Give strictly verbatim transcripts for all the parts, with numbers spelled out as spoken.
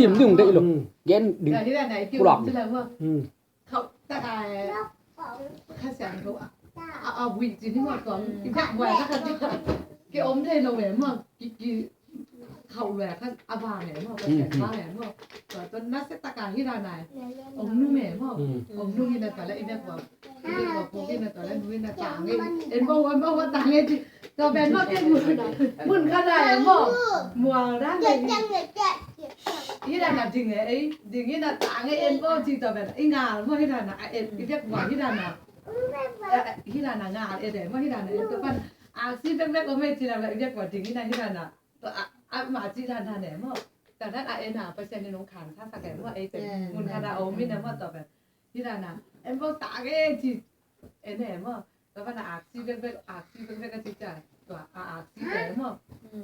Im ding deih lo. Gen ding. Pulak ding. Khauh tak a, Kha Siangtho a, a, a vui ci ni maw, tua i biak buai kha kha ci kha, ki om thei lo ve maw, ki, ki khauh lua kha a vang e maw, Pasian vang e maw. Tua tua nasia tak a hi dan a, ong nung e maw, ong nung in a tua le i biak buai, i biak buai phawk in a tua le nung in a tang e, en maw, en maw, tang e ci. Tua pen maw, ken mun, mun khat ah e maw, mual dan le hi. Hi dan a ding e, ei, ding hi dan a tang e, en maw ci tua pen, i ngal maw hi dan a, a en, i biak buai hi dan a, a, a, hi dan a ngal e de maw, hi dan a en tua pen, aksi bekbek om e ci dan a, i biak buai ding hi dan a, hi dan a, tua a, a ma ci dan dan e maw. Tua dan a en a, Pasian in ong khansa sak e maw, ei pen, mun khat ah om in e maw tua pen. Hi dan a, en maw tang e ci, en e maw. Tua pan a aksi bekbek, aksi bekbek a ci ciang, tua a aksi te maw.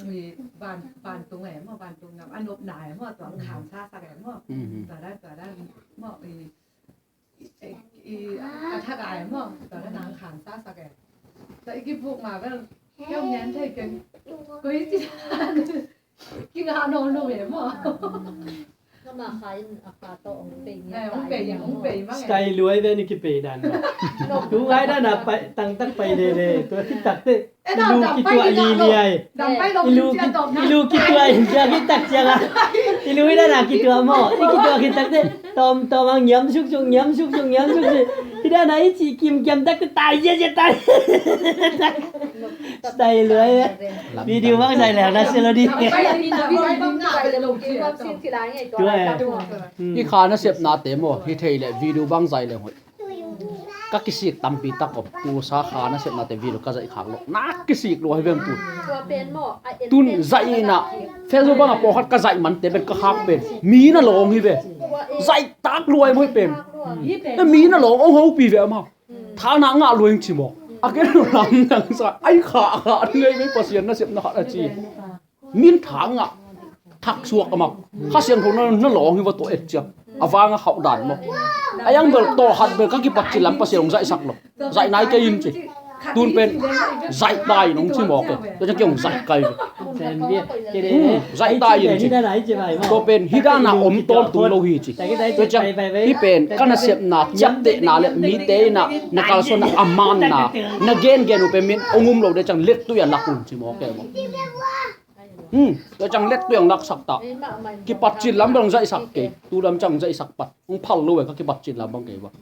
I van, vantung e maw, vantung ngam a nopna e maw, tua ang khansa sak e maw. Tua dan, tua dan maw, i, i, i, a thak a e maw, tua dan ang khansa sak e. Tua i kipuk ma bel, keu ngen thei keng. Koi ci dan. Kingah nawn lo ve maw. Kama kha in a kha tawh hong pei ngiat. Eh, hong pei, hong pei mang e. Style luai ve ni kipei dan maw. Tu ngai dan a pai, tangtak pai lele. Tua khit tak teh. Eh, i lu dam, dam kituah pai lili ai. Dam pai lo. I lu ki, i lu kituah in cia khit tak ciang a. I lu i dan a kituah maw. I kituah khit tak teh. Tawm, tawm a ngiam suk suk, ngiam suk suk, ngiam suk suk. Hi dan a i cih kimkiam tak teh tai, cia, cia, tai. Style luai e. Video bang zai leng na sia lo di. Tua e. I kha nasepnate maw, hi thei leh video bang zai leng hoih. Ka kisik tampi tak om. Tusa kha nasepnate video ka zaih khak lo. Na kisik lo hi veng tu. Tun zaih in a, Facebook bang a pawlkhat ka zaih mante pen ka khak pen. Mi na lawng hi ve. Zaih tak luai maw hi pen. Na mi na lawng ong hopih ve amah. Thangna ngah lua ing ci maw. A ken lam nang sa ai kha kha ngei ngei Pasian nasepna khat a ci. Min thangna thak suak a mak. Kha Siangtho na, na lawng hi va tawh et ciang. A vang a khauh dan maw. A yang bel tawh khat bel ka kipat ci lam Pasian hong zaihsak lo. Zaih nai kei in ci. Tun pen zaih ta in hong ci mawk e. Tua ciang kei hong zaih kai ve. Zaih ta in ci. Tua pen hi dan a om tawntung lo hi ci. Tua ciang hi pen ka nasepna ciaptehna le mite in a na kalsuanna a manna na gengen uh pen min hong um lo de ciang lettui a lak un ci mawk e maw. Tua ciang lettui hong laksak ta. Kipat cin lam bang zaihsak kei. Tu lam ciang zaihsak pat. Hong phal lo e ka kipat cin lam bang kei bang.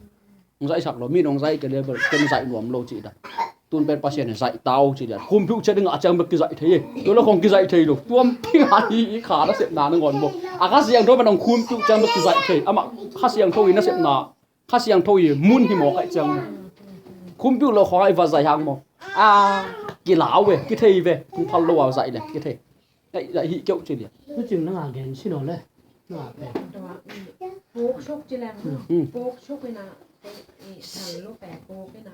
Hong zaihsak lo, min hong zaih kei le bel ken zaih nuam lo cih dan. Tun pen Pasian in zaih ta o cih dan. Khumpiuh ciat i ngah ciang bek kizaih thei e. Tua lo khong kizaih thei lo. Tuam pi ngah hi i kha nasepna nangawn maw. A Kha Siangtho pen hong khumpiuh ciang bek kizaih thei. Amah Kha Siangtho i nasepna. Kha Siangtho i mun hi maw kaih ciang. Khumpiuh lo khong a i va zaih hang maw. A kilau ve, kithei ve. Hong phal lo a zaih le kithei. Ai, ai, hih keuh ci lian. Tucing na ngah gen si no le. Na ngah pen. Pork chop ci leng. Pork chop ina. Thal lo pen pork ina.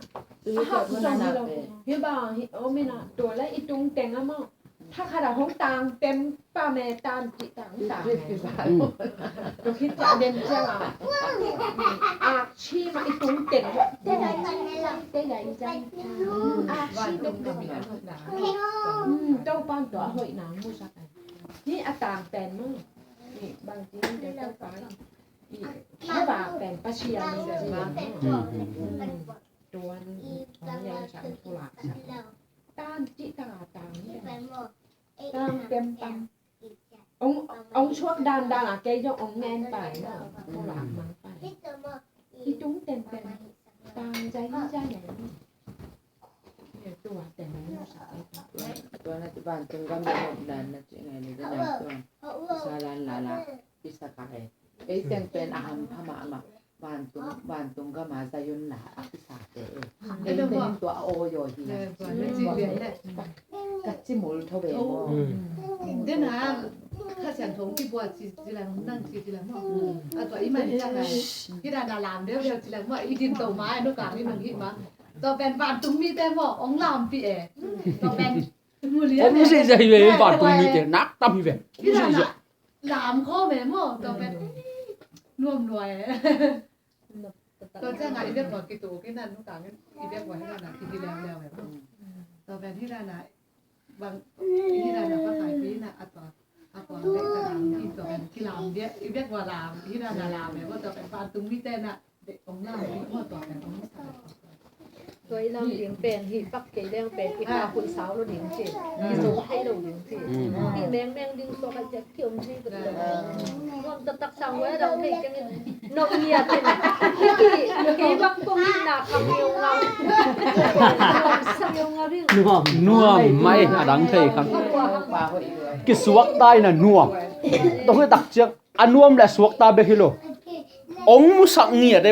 A hak zong hi lo. Hi ba hi om ina. Tua le i tung teng a maw. Thakhat a hong tang tem pa me tan ci tang tang. Tua khit ciang den ciang a. Aksi ma i tung teng. Te dai i zang. Aksi dong dong. Topa'n tua a hoihna musak. Hih a tang pen maw. Hih bangci hih tua pen. Hih a vak pen Pasian in ci maw. Tuan hong lian sang pulak. Tang ci tang a tang hi. Tang tem tang. Ong, ong suak dan dan a kei zong ong ngen pai maw. Pulak mang pai. Hih tung ten pen. Tang zai ni zai ni. Tua teng na sa ai ta. Tua na ci vantung gam na dan na ci ngai ni dan na tua. Sa lan la la. Isa ka he. Ei teng pen a hampha mahmah. Vantung, vantung gam a Zion la a kisa te e. Ei teng tua a aw yaw hi. Ka ci mul tho ve maw. Den ha Kha Siangtho ki buat ci ci lang nang ci ci lang maw. A tua i man ciang ai. Hi dan a lam deu deu ci lang maw. I din to ma ai no ka mi mang hi ma. Tua pen vantung mite maw ong lampih e. Tua pen mu lian e. Om si zai ve vantung mite nak tam hi ve. Om si zai. Lam khawm e maw. Tua pen nuam nuai e. Tua ciang a i biak buai kituk in a nu kang in i biak buai hi dan a kiki leuleu e maw. Tua pen hi dan a bang hi dan a bang khai pi in a a tua. A tua bek ka lam hi, tua pen kilam bek, i bek wa lam hi na, na lam e, wa tua pen pan tung mi te na, bek ong lam hi, wa tua pen ong sa. Tua i lam ding pen hi, pak kei leng pen i ka hun sau lo ding ci, i zo thei lo ding ci. Hi mengmeng ding suak a ciak ki om ci. Nuam taktak sang wa dang thei keng in. No ngiat in. Kei bang kong in na kham ngiau ngau. Nuam sa ngiau ngau ding. Nuam mai a dang thei kham. Kisuakta in a nuam. Tua hi tak ciang a nuam le a suakta bek hi lo. Ong musak ngiat e